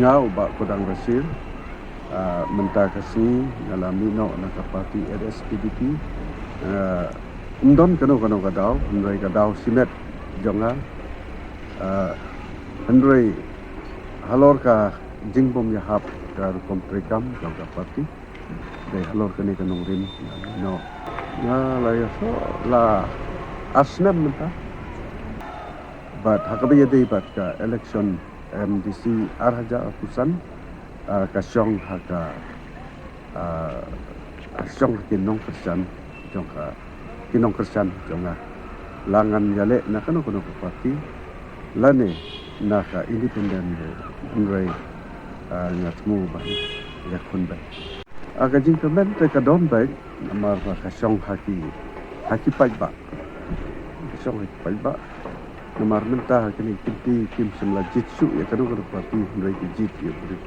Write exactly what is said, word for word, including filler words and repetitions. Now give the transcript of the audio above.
Nga u Bah Kudang Rashid, ah, mynta ka sngi nga la mih noh na ka party H S P D P. Ah, ym don kano kano ka daw, hynrei ka daw shimet jong nga. Ah, hynrei halor ka jingbym ïahap ka rukom treikam jong ka party, dei halor kane ka nongrim nga mih noh. Nga la ïasoh la ar snem mynta. Bad ha kaba ïadei bad ka election M D C ar hajar arphew san, ah, ka shong ha ka, ah, ka shong ha ki nongkyrshan jong ka, ki nongkyrshan jong nga. La ngan ïaleh na kano kano ka party lane na ka independent, hynrei, ah, nga thmu ban ïakhun beit. Ah, ka jingkyrmen te ka don beit namar ba ka shong ha ki, ha ki paidbah. Ka shong ha ki paidbah. Namar mynta ha kine ki kynti kim shym la jied shuh ïa kano kano ka party, hynrei ki jied ïa u briew.